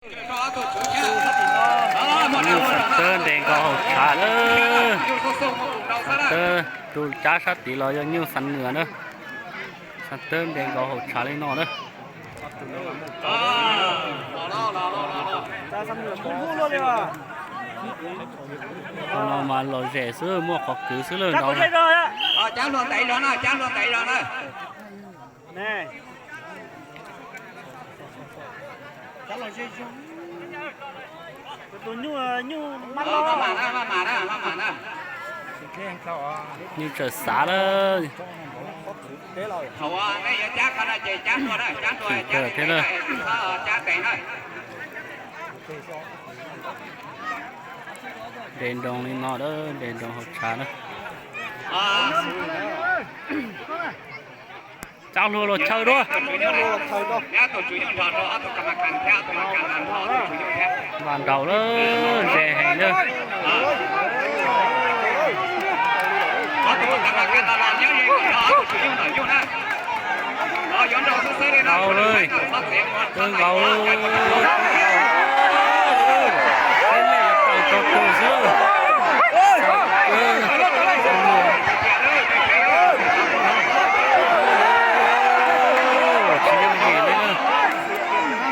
Nyuj Xeev Tawb nres nkaus hauv tshav lawm. Xeev Tawb, tus cab sab tid los yog Nyuj Xeev Nwm na. Xeev Tawb nres nkaus hauv tshav li no na. Tus no mas lom zem xwb, muaj qhov kwv xwb lawm. Nyuj txawm xav lawm. Chim kawg thiab na. Nres nroos li no na, nres nroos hauv tshav na. Cab hlua los chaw dua. Npaj nraus lawm, ze heev na. Nkaus lawm, twb nkaus lawm. Peb lej yuav tawm tau kawg xwb. Tsis yooj yim li na.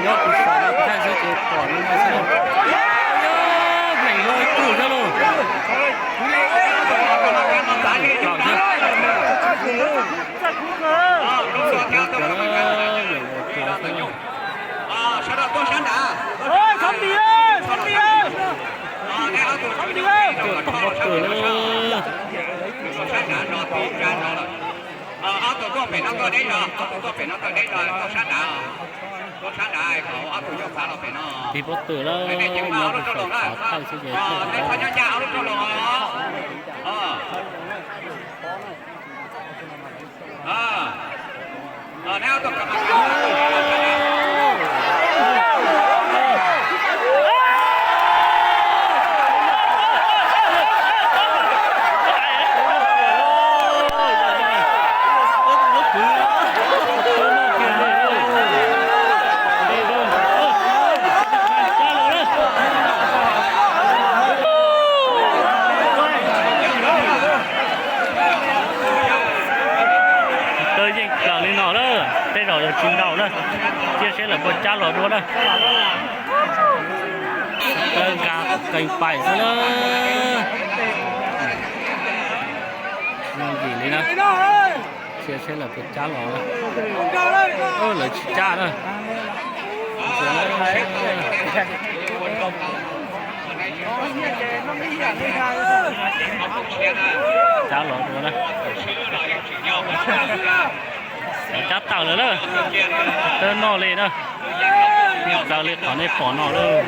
Nyob tus saum no thaij xwb ces pom li no xwb. Meem luaj ib tug xwb lauj. Tawm thiab. Tawm thiab, meem ua plaws xwb lauj. Tuaj tom pob kws lawm. Tig pob kws lawm, nyob tus saum thaij xwb ces thaij. Tawb yeej plaws li no lawm, tej zaum yuav tsis nraus na. Cia seb lawv puas cab los dua na. Tawb nkag qees pais xwb na. Yooj yim li na. Cia seb lawv puas cab los na. Lawv tsis cab na. Cab los dua na. Cab tawm lawm na. Tawb noj li na. Txawv li qhov nej pom no lawm.